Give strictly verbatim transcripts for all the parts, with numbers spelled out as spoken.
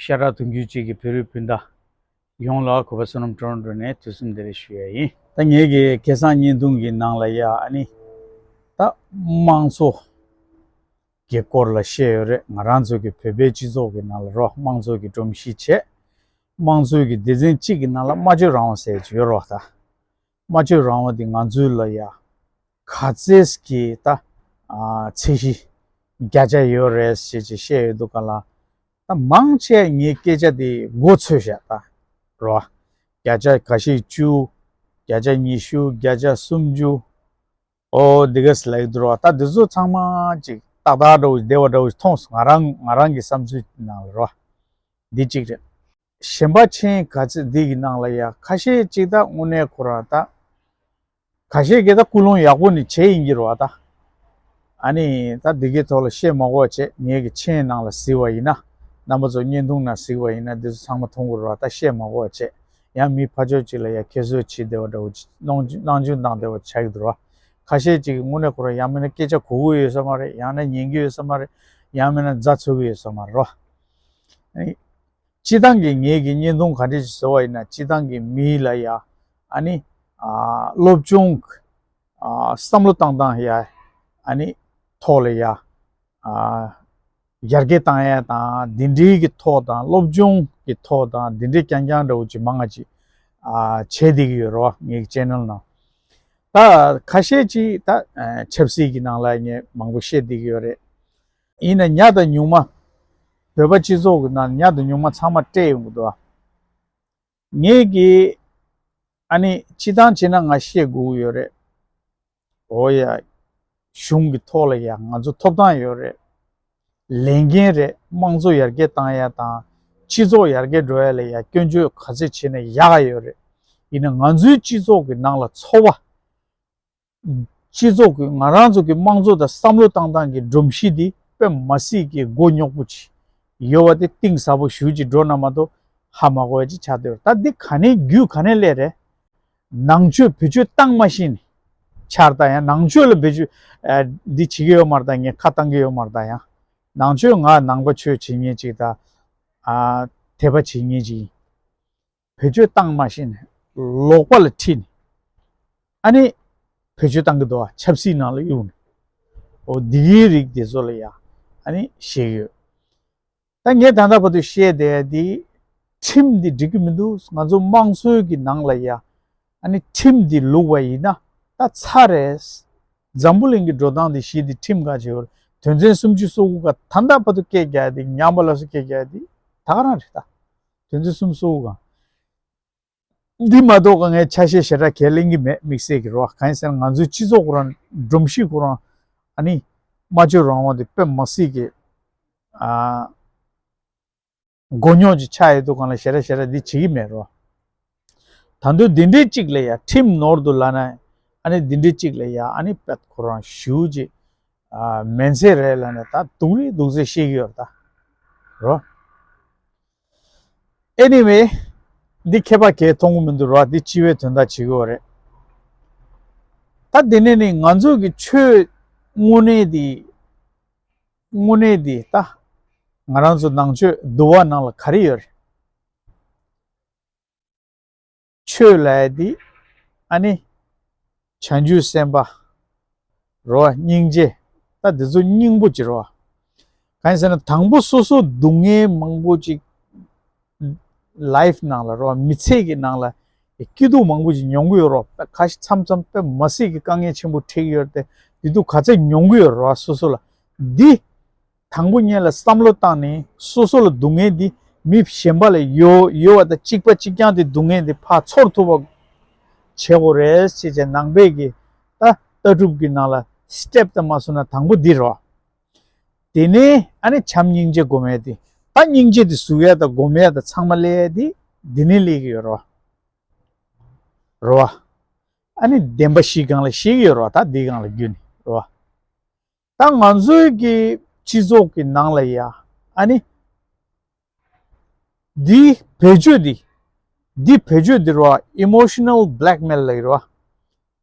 ཤ་ཁྲག་དུང་ཕྱུར་གཅིག་གི་བོད་རིགས་སྤུན་ཟླ་ཡོངས་ལ་གུས་པ་བསོད་ནམས་ཊོ་རོན་ཊོ་ནས་དུས་གསུམ་བདེ་ལེགས་ཞུ་ཡ་ཡིན། ད་ངེད་ཀྱི་སྐལ་བཟང་བརྙན་ཐུང་གི་ནང་ལ་ཡ་ཨ་ནི་ད་དམངས་གཙོ་གི་སྐོར་ལ་བཤད་ཡོད་རེད། ང་རང་ཚོ་གི་བོད་པའི་སྤྱི་ཚོགས་ཀྱི་ནང་ལ་རོ། དམངས་གཙོ་གི་སྒྲོམ་གཞི་བྱས། དམངས་གཙོའི་གི་སྡེ་ཚན་གཅིག་གི་ནང་ལ་སྨྲ་བརྗོད་རང་དབང་ཟེར་གྱི་ཡོད་རོ། ད་སྨྲ་བརྗོད་རང་དབང་འདི་ང་ཚོའི་ལ་ཡ་ག་ཚད་ཀྱི་ད་ཨ་ཚད་གཞི་བརྒྱ་ཆ་ཡོད་རེད་ཟེར་གྱི་བཤད་ཡོད་འདུག་ག་ལ། ད་མང་ཆེ་ངའི་སྐད་ཆ་དེ་མགོ་ཚོས་བཞག་ད་རོ། བརྒྱ་ཆ་ག་ཤེད་བཅུ། བརྒྱ་ཆ་ཉི་ཤུ། བརྒྱ་ཆ་སུམ་ཅུ། ཨོ་འདི་ག་ལ་ཡོད་འདུག་རོ། ད་འདི་ཚོ་ཚང་མ་ཅིག་ཏག་ཏག་འདྲ་བོ་བདེ་བ་འདྲ་བོ་མཐོང་སོང་། ང་རང་ང་རང་གི་བསམ་ཚུལ་ནང་ལ་རོ། འདི་གཅིག་རེད། གཞན་པ་ཆེན་ག་ཚོད་འདི་གི་ནང་ལ་ཡ་ཁ་ཤས་ཅིག་ད་དངོས་གནས་ཁོ་རང་ད་ཁ་ཤས་ཀྱིས་ད་ཀུན་སློང་ཡག་པོ་ནི་བྱས་ཡིན་གྱི་རེད་བ་ད། ཨ་ནི་ད་འདི་གའི་ཐོག་ལ་བཤད་མ་དགོས་བྱས། ངེད་ཀྱི་མཆན་ནང་ལ་གཟིགས་པ་ཡིན་ན། རྣམ་པ་ཚོ་བརྙན་ཐུང་ནང་གཟིགས་པ་ཡིན་ན་འདི་ཚོ་ཚང་མ་མཐོང་གི་རེད་བ། ད་བཤད་མ་དགོས་བྱས། ཡང་མི་ཕར་ཕྱོགས་གཅིག་ལ་ཡ་ཁྱད་གསོད་བྱེད་བདེ་བ་འདྲ་བོ་ཅིག་སྣང་ཆུང་སྣང་ཆུང་བཏང་བདེ་བ་ཆགས་ཀྱི་འདུག་ར། ཁ་ཤས་ཅིག་གིས་དངོས་གནས་ཁོ་རང་ཡང་མིན་ན་སྐད་ཆ་གོ་གི་ཡོད་ས་མ་རེད། ཡང་ན་ཉན་གི་ཡོད་ས་མ་རེད། ཡང་མིན་ན་མཛའ་ཚོར་གི་ཡོད་ས་མ་རེད་ར། ཨ་ནི་སྤྱིར་བཏང་གི་ངེད་ཀྱི་བརྙན་ཐུང་ག་འདྲ་ཞིག་བཟོ་བ་ཡིན་ན། སྤྱིར་བཏང་གི་མི་ལ་ཡ་ཨ་ནི་ཨ་སློབ་སྦྱོང་ཨ་བསམ་བློ་བཏང་སྟངས་ཡ་ཨ་ནི་ཐོག་ལ་ཡ་ཨ་ཡར་རྒྱས་བཏང་ཡ་དང་། འདི་འདྲའི་གི་ཐོག་དང་། སློབ་སྦྱོང་གི་ཐོག་དང་། འདི་འདྲའི་རྐྱང་རྐྱང་འདྲ་བོ་ཅིག་མང་ང་ཅིག་ཨ་བྱས་བསྡད་ཀྱི་ཡོད་རེད་བ། ངེད་ཀྱི་ཅེ་ནལ་ནང་ད་ཁ་ཤས་ཅིག་ད་ཨ་ཆབ་སྲིད་ཀྱི་ནང་ལ་ངས་མང་པོ་བཤད་བསྡད་ཀྱི་ཡོད་རེད། ཡིན་ན་ཉག་དང་ཉུང་མ་བོད་པ་སྤྱི་ཚོགས་ཀྱི་ནང་ཉག་དང་ཉུང་མ་ཚང་མ་སྤྲད་ཡོང་གི་འདུག་ཨ། ངེད་ཀྱིས་ཨ་ནི་སྤྱིར་བཏང་བྱས་ན་ང་བཤད་དགོས་ཀྱི་ཡོད་རེད། འོ་ཡ། གཞུང་གི་ཐོག་ལ་ཡ་ང་ཚོ་ཐོབ་ཐང་ཡོད་རེད། ལས་འགན་རེད། དམངས་གཙོ་ཡར་རྒྱས་བཏང་ཡ་དང་། སྤྱི་ཚོགས་ཡར་རྒྱས་འགྲོ་ཡ་ལ་ཡ་སྐྱོན་བརྗོད་ག་ཚོད་བྱས་ན་ཡག་ག་ཡོད་རེད། ཡིན་ན་ང་ཚོའི་སྤྱི་ཚོགས་ཀྱི་ནང་ལ་ཚོར་བ། སྤྱི་ཚོགས་ཀྱི་ང་རང་ཚོ་གི་དམངས་གཙོ་དང་བསམ་བློ་བཏང་སྟངས་ཀྱི་སྒྲོམ་གཞི་འདི་དཔེ་མ་སྲིད་ཀྱི་མགོ་རྙོག་པོ་ཅིག་ཡོད་པ་དེ་གཏིང་ཟབ་པོ་ཞེ་པོ་ཅིག་འགྲོ་ན་མ་གཏོགས་ཧ་མ་གོ་བ་ཅིག་ཆགས་བསྡད་ཡོད་རེད། ད་འདི་ག་ནས་རྒྱུ་ག་ནས་སླེབས་རེད། ནང་ཆོས་བེད་སྤྱོད་བཏང་མ་ཤེས་ནས་ཆགས་རེད། ད་ཡང་ནང་ཆོས་ལ་བེད་སྤྱོད་ཨ་འདི་བྱེད་ཀྱི་ཡོད་མ་རེད། ད་ངས་ཁ་བཏང་གི་ཡོད་མ་རེད། ད་ཡང་ནང་ཆོས་ང་ནང་པ་ཆོས་བྱེད་མཁན་ཅིག་ད་ཨ་དད་པ་བྱེད་མཁན་ཅིག་ཡིན། བེད་སྤྱོད་བཏང་མ་ཤེས་ནས་ལོག་པ་ལ་ཁྲིད་ནས་ཨ་ནི་བེད་སྤྱོད་བཏང་གི་འདུག་བ། ཆབ་སྲིད་ནང་ལ་གཡུགས་ནས། འོ་འདི་གའི་རིགས་དེ་ཚོ་ལ་ཡ་ཨ་ནི་བཤད་ཀྱི་ཡོད། ད་ངས་ད་ལྟ་བར་དུ་བཤད་བསྡད་ཡ་འདི་ཁྲིམས་འདི་འགྲིག་གི་མི་འདུག་ང་ཚོ་དམངས་སྲོལ་གྱི་ནང་ལ་ཡ་ཨ་ནི་ཁྲིམས་འདི་ལུགས་པ་ཡིན་ན་ད་ཚར་རེད། འཛམ་བུ་གླིང་གི་འགྲོ་སྟངས་འདི་གཞི་འདི་ཁྲིམས་ག་བྱེད་ཡོད། དོན་ཚན་སུམ་ཅུ་སོ་དགུ་ག་ད་ལྟ་བར་དུ་སྐད་རྒྱག་ཡ་འདི། ཉམས་པ་སླར་གསོ་སྐད་རྒྱག་ཡ་འདི་ད་ག་རང་རེད་ད། དོན་ཚན་སུམ་ཅུ་སོ་དགུ་ག་འདི་མ་གཏོགས་ཀ་ངས་ཆ་ཤས་ཞེ་དྲག་གས་ལེན་གྱི་མེད། དམིགས་བསལ་གྱི་རེད་བ། གང་ཡིན་ཟེར་ན་ང་ཚོའི་སྤྱི་ཚོགས་ཁོ་རང་སྒྲོམ་གཞི་ཁོ་རང་ཨ་ནི་སྨྲ་བརྗོད་རང་དབང་དེ་དཔེ་མ་སྲིད་ཀྱི་ཨ་མགོ་རྙོག་ཅིག་ཆགས་ཡོད་དུས་སྒང་ལ་ཞེ་དྲག་ཞེ་དྲག་འདི་བྱེད་ཀྱི་མེད་རེད་བ། ད་དུང་འདི་འདྲའི་གཅིག་ལ་ཡ་ཁྲིམས་ནོར་འདུག་ལབ་ན། ཨ་ནི་འདི་འདྲའི་གཅིག་ལ་ཡ་ཨ་ནི་དཔེ་ཁོ་རང་ཞེ་པོ་ཅིག་ཨ་མེད་ཚད་རེད་ལབ་ནས་ད་སྡུག་རུས་སྡུག་ཚད་བཤད་ཀྱི་ཡོད་རེད་ད། རོ། Anyway། འདི་མཁས་པ་གས་མཐོང་གི་མི་འདུག་ར། འདི་སྤྱི་བའི་དོན་དག་བྱེད་ཀྱི་ཡོད་རེད། ད་འདི་ནས་ནི་ང་ཚོ་གི་ཆོས་དངོས་གནས་འདི། དངོས་གནས་འདི་ད་ང་རང་ཚོ་ནང་ཆོས་འདུལ་བ་ནང་ལ་ག་རེ་ཡོད་རེད། ཆོས་ལབ་ཡ་འདི་ཨ་ནི་བྱང་ཆུབ་སེམས་དཔའ་རོ། སྙིང་རྗེ། ད་འདི་ཚོ་སྙིང་པོ་ཅིག་རོ། གང་ཡིན་ཟེར་ན་དང་པོ་སོ་སོ་སྡུག་བསྔལ་མང་པོ་ཅིག་life་ནང་ལ་རོ། མི་ཚེ་གི་ནང་ལ་སྐྱིད་སྡུག་མང་པོ་ཅིག་མྱོང་གི་ཡོད་རོ། ཁ་ཤས་མཚམས་མཚམས་དཔེ་མ་སྲིད་ཀྱི་དཀའ་ངལ་ཆེན་པོ་འཕྲད་ཀྱི་ཡོད་རེད་དེ། འདི་དུས་ག་ཚད་མྱོང་གི་ཡོད་རོ་སོ་སོ་ལ། འདི་དང་པོ་ཉིད་ལ་བསམ་བློ་བཏང་ནས་སོ་སོ་ལ་སྡུག་བསྔལ་འདི་མི་གཞན་པ་ལ་ཡོད་ཡོད་པ་དང་གཅིག་པ་གཅིག་རྐྱང་དེ་སྡུག་བསྔལ་འདི་ཕར་ཚོར་ཐུབ་པ་བྱེད་དགོས་རེད་ཟེར་བྱས་ནང་པའི་གི་ད་ལྟ་གྲུབ་ཀྱི་ནང་ལ་step་དང་མ་སོང་ན་དང་པོ་འདི་རོ། དེ་ནས་ཨ་ནི་བྱམས་སྙིང་རྗེ་སྒོམ་ཡ་དེ། ད་སྙིང་རྗེ་དེ་གཟུགས་ཡ་དང་སྒོམ་ཡ་དང་ཚང་མ་སླེབས་ཡ་དེ་འདི་ནས་སླེབས་ཀྱི་ཡོད་རོ། རོ། ཨ་ནི་བདེན་པ་བཞི་སྒང་ལ་ཤེས་ཀྱི་ཡོད་རོ། ད་འདི་སྒང་ལ་བརྒྱུད་ནས་རོ། ད་ང་ཚོའི་གི་སྤྱི་ཚོགས་ཀྱི་ནང་ལ་ཡ་ཨ་ནི་འདི་བེད་སྤྱོད་འདི་འདི་བེད་སྤྱོད་འདི་རོ། emotional blackmail་ལ་ཡི་རོ།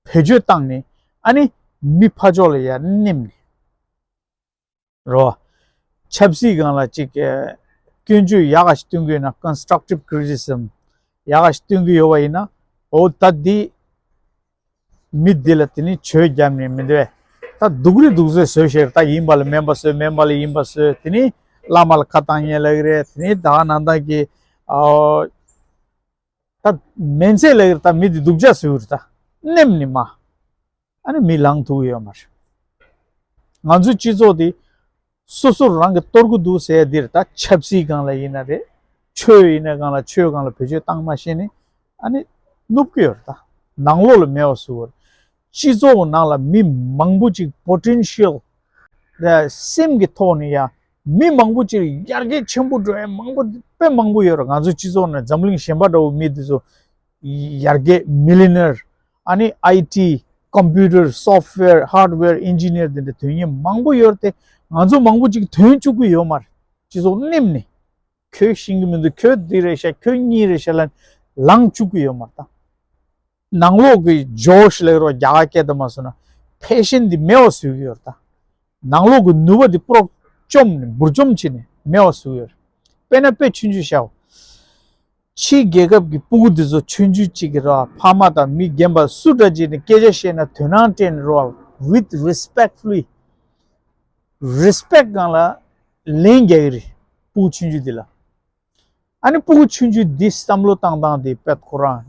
བེད་སྤྱོད་བཏང་ནས་ཨ་ནི་མི་ཕར་ཕྱོགས་ལ་ཡ་ནེམ་ནས་རོ། ཆབ་སྲིད་སྒང་ལ་ཅིག་ཨ་ སྐྱོན་བརྗོད་ཡག་ག་ཞིག་སྟོན་གྱི་ཡོད་ན། constructive criticism ཡག་ག་ཞིག་སྟོན་གྱི་ཡོད་པ་ཡིན་ན། འོ་ད་འདི་མི་འདི་ལ་དེ་ནི་བྱོས་བརྒྱབ་ནས་མི་འདུག་པས། ད་སྡུག་རུས་སྡུག་ཚོད་བཟོས་ཤེར། ད་ཡིན་པ་ལ་མིན་པ་བཟོས། མིན་པ་ལ་ཡིན་པ་བཟོས། དེ་ནི་བླ་མ་ལ་ཁ་བཏང་ཉན་ལབ་ཀྱི་རེད། དེ་ནི་ད་ག་ནང་བཞིན་གྱི་ཨ་ད་མིན་ཚད་ལབ་ཀྱི་རེད། ད་མི་འདི་སྡུག་ཅག་བཟོས་ཀྱི་རེད། ད་ནེམ་ནི་མ། ཨ་ནི་མི་ལངས་ཐུབ་ཀྱི་ཡོད་མ་རེད། ང་ཚོའི་སྤྱི་ཚོགས་འདི་སོ་སོར་རང་གིས་གཏོར་གྱི་འདུག་ཟེར་ཡ་འདིར། ད་ཆབ་སྲིད་སྒང་ལ་ཡིན་ན་རེད། ཆོས་ཡིན་ན་སྒང་ལ། ཆོས་སྒང་ལ་བེད་སྤྱོད་བཏང་མ་ཤེས་ནས་ཨ་ནི་ནུབ་ཀྱི་ཡོད་རེད། ད་ནང་ལོགས་ལ་མེད་པ་བཟོ་བར། སྤྱི་ཚོགས་ནང་ལ་མི་མང་པོ་ཅིག་པོ་ཊེན་ཤལ་རེད། སེམས་ཀྱི་ཐོག་ནས་ཡ་མི་མང་པོ་ཅིག་ཡར་རྒྱས་ཆེན་པོ་འགྲོ་ཡ་མང་པོ་དཔེ་མང་པོ་ཡོད་རེད། ང་ཚོའི་སྤྱི་ཚོགས་ནང་འཛམ་གླིང་གཞན་པ་འདྲ་བོ་མི་དེ་ཚོ་ཡར་རྒྱས་མི་ལི་ནར། ཨ་ནི་ཨའི་ཊི། ཀམ་པུ་ཊར། སོཕ་ཝེར། ཧར་ཝེར་ཨིན་ཇི་ནིར། དེ་འདྲ་ཐོན་མཁན་མང་པོ་ཡོད་རེད་དེ། ང་ཚོ་མང་པོ་ཅིག་ཐོན་བཅུག་གི་ཡོད་མ་རེད། སྤྱི་ཚོགས་ནེམ་ནས། ཁྱོད་ཤེས་ཀྱི་མི་འདུག་ཁྱོད་འདི་རེད་ཤག་ཁྱོད་གཉིས་རེད་ཤག་ལབ་ལངས་བཅུག་གི་ཡོད་མ་རེད། ད་ནང་ལོགས་ཀྱི་ཇོཤ་ལབ་རོགས། རྒྱ་གར་སྐད་དུ་མ་སོང་ན་ཕེ་ཤན་འདི་མེད་པ་བཟོས་ཀྱི་ཡོད་རེད། ད་ནང་ལོགས་ཀྱི་ནུས་པ་འདི་པུ་རོག་བཅོམ་ནས་འབུར་བཅོམ་བྱས་ནས་མེད་པ་བཟོས་ཀྱི་ཡོད་རེད། དཔེར་ན་དཔེ་ཆུང་ཆུང་བཞག་ཕྱིའི་རྒྱལ་ཁབ་ཀྱི་སྤུ་གུ་འདི་ཚོ་ཆུང་ཆུང་གཅིག་གི་ར་ཕ་མ་དང་མི་རྒན་པ་སུ་འདྲ་ཅིག་ནས་སྐད་ཆ་བཤད་ན་དོན་སྣང་སྤྲད་ནས་ར་with respectfully། རེ་སི་པེག་སྒང་ལ་ལན་རྒྱག་གི་རེད། སྤུ་གུ་ཆུང་ཆུང་འདི་ལ། ཨ་ནི་སྤུ་གུ་ཆུང་ཆུང་འདི་བསམ་བློ་བཏང་སྟངས་དེ་དཔེ་ཁོ་རང་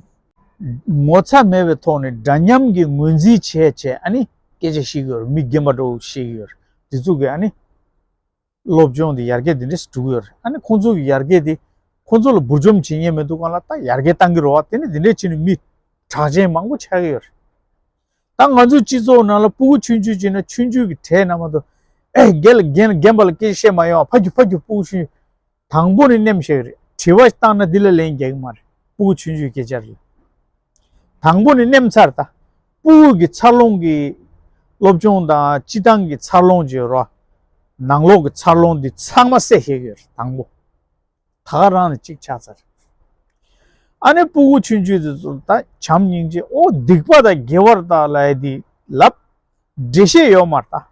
ངོ་ཚ་མེད་པའི་ཐོག་ནས་འདྲ་མཉམ་གྱི་ངོས་འཛིན་བྱས་བྱས་ཨ་ནི་སྐད་ཆ་བཤད་ཀྱི་ཡོད་རེད། མི་རྒན་པ་འདྲ་བོ་བཤད་ཀྱི་ཡོད་རེད། དེ་ཚོ་གིས་ཨ་ནི་སློབ་སྦྱོང་དེ་ཡར་རྒྱས་དེ་འདྲས་སུ་འགྲོ་གི་ཡོད་རེད། ཨ་ནི་ཁོང་ཚོ་གི་ཡར་རྒྱས་དེ་ཁོང་ཚོ་ལ་འབུར་འཇོམས་བྱེད་མཁན་མི་འདུག་གང་ལ་ད་ཡར་རྒྱས་བཏང་གི་རེད་བ། དེ་ནི་དེ་འདྲས་བྱས་ནས་མི་གྲགས་ཅན་མང་པོ་ཆགས་ཀྱི་ཡོད་རེད། ད་ང་ཚོའི་སྤྱི་ཚོགས་ནང་ལ་སྤུ་གུ་ཆུང་ཆུང་བྱས་ན་ཆུང་ཆུང་གི་གྲས་ན་མ་གཏོགས། ཨེ་རྒན་ལ་རྒན་རྒན་པ་ལ་སྐད་ཆ་བཤད་མ་ཡོང་བ། ཕ་རྒྱུག་ཕ་རྒྱུག་སྤུ་གུ་ཆུང་ཆུང་། དང་པོ་ནས་ནེམ་ཤེས་རེད། དྲི་བ་བཏང་ན་འདི་ལ་ལན་རྒྱག་གི་མ་རེད། སྤུ་གུ་ཆུང་ཆུང་སྐད་ཆ་རེད། དང་པོ་ནས་ནེམ་ཚར། ད་སྤུ་གུ་གི་འཚར་ལོངས་ཀྱི་སློབ་སྦྱོང་དང་སྤྱི་བཏང་གི་འཚར་ལོངས་བརྗོད་རོགས། ནང་ལོགས་ཀྱི་འཚར་ལོངས་འདི་ཚང་མ་བསད་ཤེས་ཀྱི་ཡོད་རེད། དང་པོ་ད་ག་རང་ནས་གཅིག་ཆགས་ཚར། ཨ་ནི་སྤུ་གུ་ཆུང་ཆུང་དེ་ཚོ་ད་བྱམས་སྙིང་རྗེ་ཨོ་སྡིག་པ་དང་དགེ་བར་ད་ལབ་ཡ་དེ་ལབ་འགྲེལ་བཤད་ཡོད་མ་རེད་ད།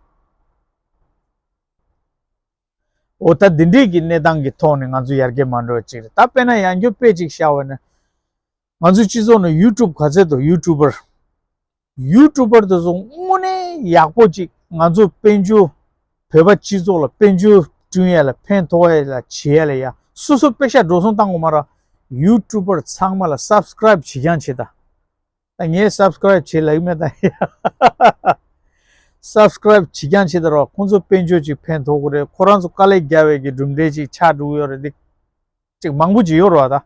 འོ་ད་འདི་འདྲས་ཀྱི་གནས་སྟངས་ཀྱི་ཐོག་ནས་ང་ཚོ་ཡར་རྒྱས་མ་འགྲོ་བ་ཅིག་རེད། ད་དཔེར་ན་ཡང་སྐྱོ་དཔེ་ཅིག་བཞག་པ་ན། ང་ཚོའི་སྤྱི་ཚོགས་ནང་ཡུ་ཊུབ་ག་ཚད་འདུག་ཡུ་ཊུབ་པར། ཡུ་ཊུབ་པར་དེ་ཚོ་དངོས་གནས་ཡག་པོ་ཅིག་ང་ཚོ་དཔལ་འབྱོར་བོད་པ་སྤྱི་ཚོགས་ལ་དཔལ་འབྱོར་བསྐྲུན་ཡ་ལ་ཕན་ཐོགས་ཡ་ལ་བྱེད་ཡ་ལ་ཡ་སོ་སོ་པེ་ཤ་འགྲོ་སོང་བཏང་དགོས་མ་ར། ཡུ་ཊུབ་པར་ཚང་མ་ལ་སབ་སི་ཀ་རའིབ་བྱེད་རྐྱང་བྱེད་ད། ད་ངས་སབ་སི་ཀ་རའིབ་བྱེད་ལབ་ཀྱི་མེད་ད། སབ་སི་ཀ་རའིབ་བྱེད་རྐྱང་བྱེད་ད་རོགས། ཁོང་ཚོ་དཔལ་འབྱོར་ཅིག་ཕན་ཐོགས་ཀྱི་རེད། ཁོ་རང་ཚོ་དཀའ་ལས་རྒྱག་པའི་གི་གྲུབ་འབྲས་ཅིག་ཆགས་འགྲོ་གི་ཡོད་རེད་འདི། ཅིག་མང་པོ་ཅིག་ཡོད་རེད་བ། ད་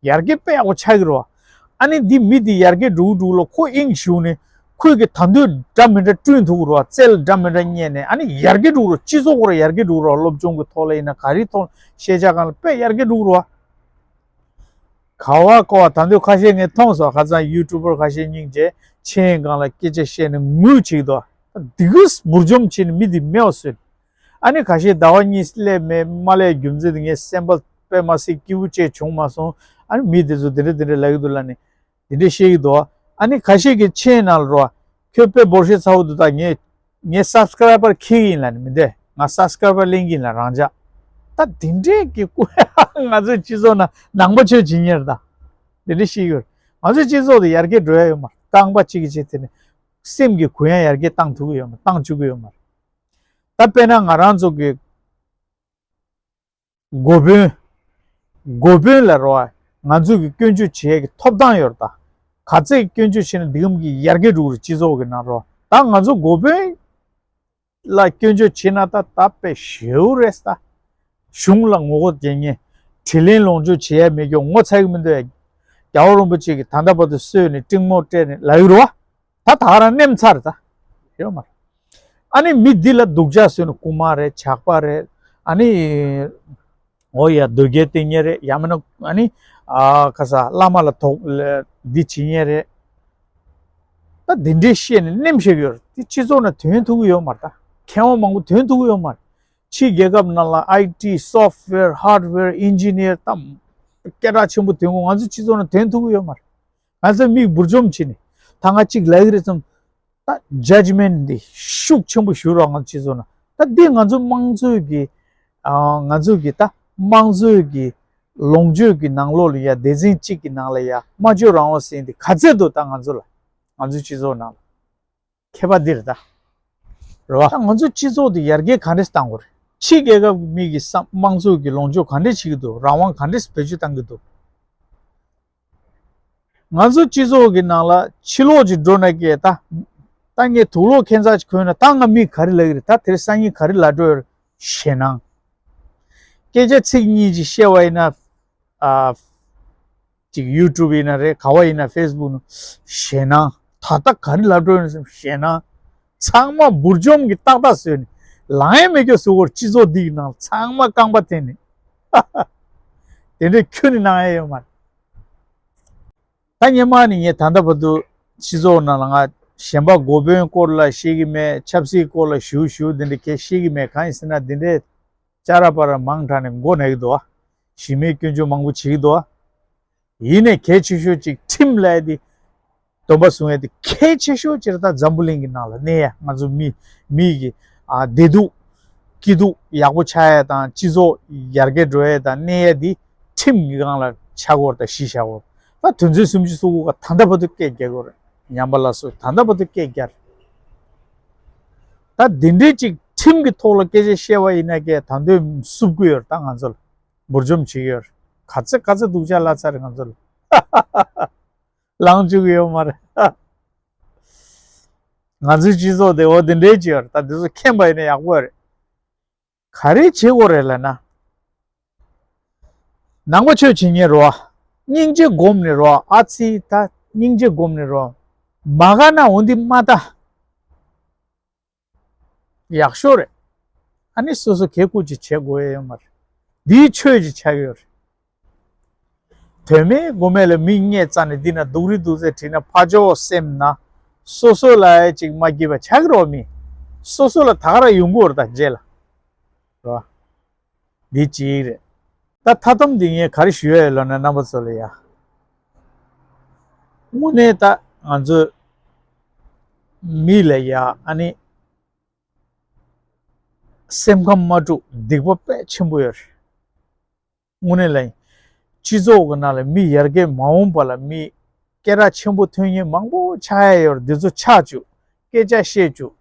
ཡར་རྒྱས་དཔེ་ཡག་པོ་ཆགས་ཀྱི་རེད་བ། ཨ་ནི་འདི་མི་འདི་ཡར་རྒྱས་འགྲོ་གི་འགྲོ་གི་ལ་ཁོ་དབྱིངས་ཞུགས་ནས་ཁོས་གི་ད་འདོད་འདྲ་མི་འདྲ་བསྐྲུན་ཐུབ་ཀྱི་རེད་བ། རྩལ་འདྲ་མི་འདྲ་རྙེད་ནས་ཨ་ནི་ཡར་རྒྱས་འགྲོ་གི་རེད། སྤྱི་ཚོགས་ཁོ་ར་ཡར་རྒྱས་འགྲོ་གི་རེད་བ། སློབ་སྦྱོང་གི་ཐོག་ལ་ཡིན་ན་ག་རེའི་ཐོག་ཤེས་བྱ་སྒང་ལ་དཔེ་ཡར་རྒྱས་འགྲོ་གི་རེད་བ། ག་བ་གོ་བ་ད་འདོད་ཁ་ཤས་ངས་མཐོང་སོང་། ཁ་སང་ཡུ་ཊུབ་པར་ཁ་ཤས་སྙིང་རྗེ་ཆེན་སྒང་ལ་སྐད་ཆ་བཤད་ནས་ངུ་བྱེད་ཀྱི་འདུག་ད་འདི་གུས་འབུར་འཇོམས་བྱས་ནས་མི་འདི་མེད་པ་བཟོས། ཨ་ནི་ཁ་ཤས་ཟླ་བ་གཉིས་སླེབས་མེད་མ་སླེབས་རྒྱུ་མཚན་དེ་ངས་སེམས་པ་དཔེ་མ་སྲིད་སྐྱིད་པོ་བྱས་བྱུང་མ་སོང་། ཨ་ནི་མི་དེ་ཚོ་དེ་འདྲ་དེ་འདྲ་ལབ་ཀྱི་འདུག་ལབ་ནས་དེ་འདྲ་བཤད་ཀྱི་འདུག་ཨ་ནི་ཁ་ཤས་ཀྱིས་མཆན་ནང་ལ་རོ། ཁྱོད་དཔེ་འབོར་ཤེས་ཚ་བོ་འདུག་ད་ངས་ངས་སབ་སི་ཀ་རའི་བར་འཁྱེར་གྱི་ཡིན་ལབ་ནས་མི་འདུག་ང་སབ་སི་ཀ་རའི་བར་ལེན་གྱི་ཡིན་ལབ་རང་འཇགས། ད་དེ་འདྲས་ཀྱི་ཀུ་ང་ཚོའི་སྤྱི་ཚོགས་ནང་ནང་པ་ཆོས་བྱེད་མཁན་རེད་ད། དེ་འདྲས་བཤད་ཀྱི་ཡོད་རེད། ང་ཚོའི་སྤྱི་ཚོགས་དེ་ཡར་རྒྱས་འགྲོ་ཡ་ཡོད་མ་རེད། རྐང་པ་གཅིག་གིས་བྱས་དེ་ནས་སེམས་ཀྱི་གུ་ཡངས་ཡར་རྒྱས་བཏང་ཐུབ་ཀྱི་ཡོད་མ་རེད། བཏང་བཅུག་གི་ཡོད་མ་རེད། ད་དཔེར་ན་ང་རང་ཚོ་གི་འགོ་དཔོན། འགོ་དཔོན་ལ་རོ། ང་ཚོ་གི་སྐྱོན་བརྗོད་བྱེད་ཡས་ཀྱི་ཐོབ་ཐང་ཡོད་རེད་ད། ག་ཚད་སྐྱོན་བརྗོད་བྱས་ན་འདི་གམ་གྱི་ཡར་རྒྱས་འགྲོ་གི་རེད་སྤྱི་ཚོགས་ཀྱི་ནང་རོ། ད་ང་ཚོ་འགོ་དཔོན་ལ་སྐྱོན་བརྗོད་བྱེད་ན་ད་ད་དཔེ་ཞེའུ་རེད་ད། གཞུང་ལ་ངོ་རྒོལ་རྒྱག་མཁན། དྲིན་ལན་ལོག་འཇོག་བྱེད་ཡས་མེད་རྒྱུ་ངོ་ཚ་གི་མི་འདུག་ཡ། རྒྱལ་བ་རིན་པོ་ཆེ་གིས་ད་ལྟ་བར་དུ་གསོལ་ནས་སྤྲིང་མོ་སྤྲད་ནས་ལབ་ཡོད་རེད་བ། ད་ད་ག་རང་ནེམ་ཚར་ད། ཡོད་མ་རེད། ཨ་ནི་མི་འདི་ལ་སྡུག་ཅག་བཟོས་ནས་རྐུན་མ་རེད། ཇག་པ་རེད། ཨ་ནི་འོ་ཡ་དོལ་རྒྱལ་བསྟེན་མཁན་རེད། ཡང་མིན་ན་ཨ་ནི་ཨ་ཁ་ས་བླ་མ་ལ་དོགས་ལ་འདི་བྱེད་མཁན་རེད། ད་འདི་འདྲའི་བཤད་ནས་ནེམ་བཤད་ཀྱི་ཡོད་རེད། དེ་སྤྱི་ཚོགས་ནང་དོན་ཐུག་གི་ཡོད་མ་རེད། ད་མཁས་དབང་མང་པོ་དོན་ཐུག་གི་ཡོད་མ་རེད། ཕྱིའི་རྒྱལ་ཁབ་ནང་ལ་ཨའི་ཊི། སོཕ་ཝེར། ཧར་ཝེར། ཨིན་ཇི་ནིར་དང་སྐད་གྲགས་ཆེན་པོ་དོན་གོ་ང་ཚོའི་སྤྱི་ཚོགས་ནང་དོན་ཐུག་གི་ཡོད་མ་རེད། ང་ཚོ་མིག་འབུར་འཇོམས་བྱས་ནས་ད་ང་གཅིག་ལབ་ཀྱི་རེད་བསམ། ད་ཇཇ་མེན་ཊི་འདི་ཤུགས་ཆེན་པོ་ཞུ་རོགས། ང་ཚོ་སྤྱི་ཚོགས་ནང་ད་འདི་ང་ཚོ་དམངས་གཙོའི་གི་ཨ་ང་ཚོ་གི་ད་ དམངས་གཙོའི་གི་ལོངས་སྤྱོད་ཀྱི་ནང་ལོགས་ལ་ཡ་སྡེ་ཚན་གཅིག་གི་ནང་ལ་ཡ་སྨྲ་བརྗོད་རང་དབང་ཟེར་འདི་ག་ཚད་འདུག་ད་ང་ཚོ་ལ། ང་ཚོའི་སྤྱི་ཚོགས་ནང་ལ། ཁྱད་པར་འདི་རེད་ད། རེད་བ། ད་ང་ཚོའི་སྤྱི་ཚོགས་འདི་ཡར་རྒྱས་ག་འདྲས་བཏང་དགོས་རེད། ཕྱི་རྒྱལ་ཁབ་མི་གི་བསམ་དམངས་གཙོ་གི་ལོངས་སྤྱོད་ག་འདྲས་བྱེད་ཀྱི་འདུག་རང་དབང་ག་འདྲས་བེད་སྤྱོད་བཏང་གི་འདུག་ང་ཚོ་སྤྱི་ཚོགས་ཀྱི་ནང་ལ་ཕྱི་ལོགས་ཀྱི་འགྲོ་ན་སྐད་ད། ད་ངས་དུག་ལོག་ཁྱད་མཚར་ཅིག་གོན་ན་ད་ང་མིས་ག་རེ་ལབ་ཀྱི་རེད། ད་དེར་སང་ཉིན་ག་རེ་ལབ་འགྲོ་ཡོད་རེད། ཞེད་སྣང་། སྐད་ཆ་ཚིག་གཉིས་ཅིག་བཤད་པ་ཡིན་ན། ཨ། ཅིག་ཡུ་ཊུབ་ཡིན་ན་རེད། ག་བ་ཡིན་ན་ཕེ་སི་བུག་ནང་ཞེད་སྣང་། ད་ལྟ་ག་རེ་ལབ་འགྲོ་ཡོད་ན་བསམ་ཞེད་སྣང་། ཚང་མ་འབུར་འཇོམས་ཀྱི་ཏག་ཏག་བཟོས་ནས་ལངས་ཡས་མེད་རྒྱུ་བཟོ་གི་ཡོད་རེད། སྤྱི་ཚོགས་འདི་ཡི་ནང་ཚང་མ་རྐང་པ་འཐེན་ནས། དེ་འདྲའི་ཁྱོན་ནས་གནང་ཡས་ཡོད་མ་རེད། ད་སྔོན་མ་ནས་ངས་ད་ལྟ་བར་དུ་སྤྱི་ཚོགས་ནང་ལ་ང་གཞན་པ་འགོ་དཔོན་སྐོར་ལ་བཤད་ཀྱི་མེད། ཆབ་སྲིད་སྐོར་ལ་ཞུ་ཞུ་དེ་འདྲ་གས་བཤད་ཀྱི་མེད། གང་ཡིན་ཟེར་ན་དེ་འདྲའི་ཅ་ར་པ་ར་མང་དྲགས་ནས་མགོ་ན་གི་འདུག་ཨ། གཞི་མེད་སྐྱོན་བརྗོད་མང་པོ་བྱེད་ཀྱི་འདུག་ཨ། ཡིན་ནའི་གལ་ཆེ་ཤོས་ཅིག་ཁྲིམས་ལབ་ཡ་དེ། སྡོམ་པ་སྲུང་ཡ་དེ་གལ་ཆེ་ཤོས་ཅིག་རེད། ད་འཛམ་བུ་གླིང་གི་ནང་ལ་གནས་ཡ་ང་ཚོ་མི་མི་གི་ཨ་བདེ་སྡུག་སྐྱིད་སྡུག་ཡག་པོ་ཆགས་ཡ་དང་སྤྱི་ཚོགས་ཡར་རྒྱས་འགྲོ་ཡ་དང་གནས་ཡ་དེ་ཁྲིམས་ཀྱི་སྒང་ལ་ཆགས་ཀྱི་ཡོད་རེད། ད་གཞི་བཞག་གི་ཡོད་རེད། ད་དོན་ཚན་སུམ་ཅུ་སོ་དགུ་ག་ད་ལྟ་བར་དུ་སྐད་རྒྱག་གི་ཡོད་རེད། ཉམས་པ་སླར་གསོ་ད་ལྟ་བར་དུ་སྐད་རྒྱག་རེད། ད་དེ་འདྲའི་ཅིག་ཁྲིམས་ཀྱི་ཐོག་ལ་སྐད་ཆ་བཤད་པ་ཡིན་ན་སྐད་ད་འདོད་བསུབ་ཀྱི་ཡོད་རེད། ད་ང་ཚོ་ལ་འབུར་འཇོམས་བྱེད་ཀྱི་ཡོད་རེད། ག་ཚོད་ག་ཚོད་སྡུག་ཅག་སླ་ཚར་རེད་ང་ཚོ་ལ། ལངས་བཅུག་གི་ཡོད་མ་རེད། ང་ཚོའི་སྤྱི་ཚོགས་དེ་འོ་དེ་འདྲའི་ཅིག་ཡོད་རེད། ད་དེ་ཚོ་མཁྱེན་པ་ཡིན་ན་ཡག་པོ་རེད། ག་རེ་བྱེད་དགོས་རེད་ལབ་ན། ནང་པ་ཆོས་བྱེད་མཁན་རོ། སྙིང་རྗེ་སྒོམ་ནས་རོ། ཨ་ཙི་ད་སྙིང་རྗེ་སྒོམ་ནས་རོ། མ་དགའ་ན་འོ་འདི་མ་ལྟ། ཡག་ཤོས་རེད། ཨ་ནི་སོ་སོ་གལ་ཁུར་ཅིག་བྱེད་དགོས་ཡ་ཡོད་མ་རེད། འདིའི་ཆོས་ཅིག་ཆགས་ཡོད་རེད། དོན་མེད་དགོས་མེད་ལ་མི་བསྙད་རྩ་ནས་འདི་ན་སྡུག་རུས་སྡུག་ཚད་བྲིས་ན་ཕར་ཕྱོགས་སེམས་ན། སོ་སོ་ལ་ཡ་ཅིག་མ་སྐྱིད་པ་ཆགས་ཀྱི་རོགས་མི། སོ་སོ་ལ་ད་ག་རང་ཡོང་གི་ཡོད་རེད་ད་རྗེས་ལ། རེད་བ། འདི་གཅིག་རེད། ད་མཐའ་སྡོམ་འདི་ངས་ག་རེ་ཞུ་ཡ་ཡོད་ལབ་ན་རྣམ་པ་ཚོ་ལ་ཡ། དངོས་གནས་ད་ང་ཚོ་མི་ལ་ཡ་ཨ་ནི་སེམས་ཁམས་མ་འཁྲུག་སྡིག་པ་དཔེ་ཆེན་པོ་ཡོད་རེད། དངོས་གནས་ལ་ཡིན། སྤྱི་ཚོགས་ཀྱི་ནང་ལ་མི་ཡར་རྒྱས་མ་འོངས་པ་ལ་མི་སྐད་གྲགས་ཆེན་པོ་ཐོན་མཁན་མང་པོ་ཆགས་ཡ་ཡོད་རེད། འདི་ཚོ་ཆགས་བཅུག་སྐད་ཆ་བཤད་བཅུག་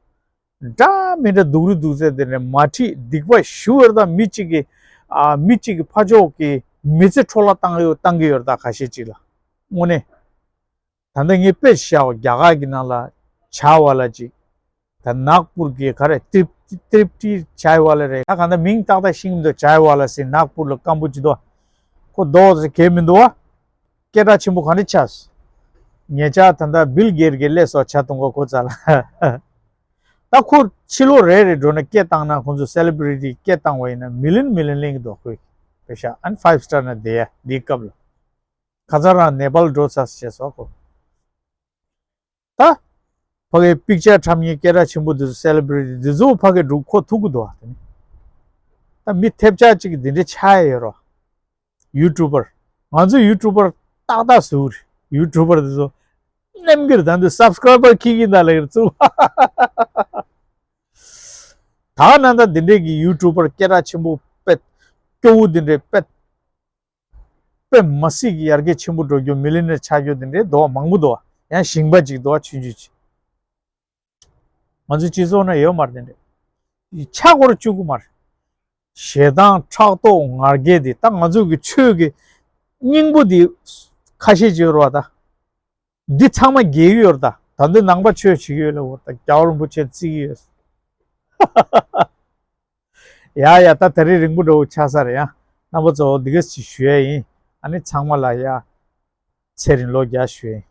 འདྲ་མི་འདྲ་སྡུག་རུས་སྡུག་ཚད་དེ་ནས་མ་ཁྲིད་སྡིག་པ་ཞུ་བར་དང་མི་གཅིག་གི་ཨ་མི་གཅིག་གི་ཕ་ཕྱོགས་ཀྱི་མི་ཚེ་འཕྲོ་བརླག་བཏང་ཡོད་བཏང་གི་ཡོད་རེད། ད་ཁ་ཤས་གཅིག་ལ་དངོས་གནས་ད་ལྟ་ངས་དཔེ་བཞག་རྒྱ་གར་གྱི་ནང་ལ་བྱ་བ་ལ་གཅིག་ད་ནག་པུར་གྱི་ག་རེ་ཏྲིབ་ཏྲིབ་ཏྲི་བྱ་བ་ལ་རེད། ད་ག་ད་མིང་ཏག་ཏག་ཤེས་ཀྱི་མི་འདུག་བྱ་བ་ལ་ཟེར་ནག་པུར་ལ་སྐམ་པོ་གཅིག་འདུག་ཁོ་རྡོག་ཟེར་གས་མི་འདུག་བ། སྐད་གྲགས་ཆེན་པོ་ག་འདྲ་ཆགས། ཉེ་ཆར་ད་ལྟ་བིལ་གེར་གྱི་སླེབས་སོ་བྱ་གཏོང་ག་ཁོ་ཚ་ལ། ད་ཁོ་ཕྱི་ལོགས་རེ་རེ་འགྲོ་ན་སྐད་བཏང་ན་ཁོང་ཚོ་སེ་ལི་བྷི་རི་ཊི་སྐད་བཏང་བ་ཡིན་ན་མི་ལི་ཡོན་མི་ལི་ཡོན་ལེན་གྱི་འདུག་ཁོས་པེ་ཤ་ཨན་ཕའིབ་སི་ཊར་ན་བསྡད་ཡ་འདིའི་སྐབས་ལ། ཁ་ཚ་རང་ནེ་པཱལ་འགྲོ་ཚར་བྱས་སོ་ཁོ། ད། ཕ་གིའི་པིག་ཅར་འཁྲབ་མཁན་སྐད་གྲགས་ཆེན་པོ་འདི་ཚོ་སེ་ལི་བྷི་རི་ཊི་འདི་ཚོ་ཕ་གིར་འགྲོ་ཁོ་ཐུག་གི་འདུག་བ་དེ་ནི། ད་མི་ཐེབས་ཆག་ཅིག་འདི་འདྲ་ཆགས་ཡ་ཡོད་རོ། ཡུ་ཊུབ་པར། ང་ཚོ་ཡུ་ཊུབ་པར་ཏག་ཏག་ཟུག་རེད། ཡུ་ཊུབ་པར་འདི་ཚོ། ནམ་རྒྱུན་ད་འདི་སབ་སི་ཀ་རའི་བར་ཁྱི་གི་ད་ལ་གིར་བཙུགས། ད་ན་ད་འདི་འདྲས་ཀྱི་ཡུ་ཊུབ་པར་སྐད་གྲགས་ཆེན་པོ་དཔེ། སྐྱོ་བོ་འདི་འདྲས་དཔེ། དཔེ་མ་སྲིད་ཀྱི་ཡར་རྒྱས་ཆེན་པོ་འགྲོ་རྒྱུ་མི་ལི་ཡོ་ནེར་ཆགས་རྒྱུ་དེ་འདྲའི་འདུག་བ་མང་པོ་འདུག་བ། ཡང་ཞིང་པ་ཅིག་འདུག་བ་ཆུང་ཆུང་ཅིག་ང་ཚོའི་སྤྱི་ཚོགས་ན་ཡོད་མ་རེད་དེ་འདྲའི། ཆགས་སྐོར་བཅུག་གི་མ་རེད། ཞེ་སྡང་ཕྲག་དོག་ང་རྒྱལ་དེ་ད་ང་ཚོ་གི་ཆོས་ཀྱི་སྙིང་པོ་དེ་ཁ་ཤས་ཅིག་ཡོད་རེད་བ་ད། འདི་ཚང་མ་རྒྱལ་གྱི་ཡོད་རེད་ད། ད་འདི་ནང་པ་ཆོས་བྱེད་ཀྱི་ཡོད་ལ་འོར་ད་རྒྱལ་བ་རིན་པོ་ཆེ་བརྩི་གི་ཡོད། ཡ་ཡ་ད་ད་རེས་རིང་པོ་འདྲ་བོ་ཆགས་ས་རེད་ཡ། རྣམ་པ་ཚོ་འདི་ག་ཅིག་ཞུ་ཡ་ཡིན། ཨ་ནི་ཚང་མ་ལ་ཡ། ཚེ་རིང་ལོ་བརྒྱ་ཞུ་ཡ་ཡིན།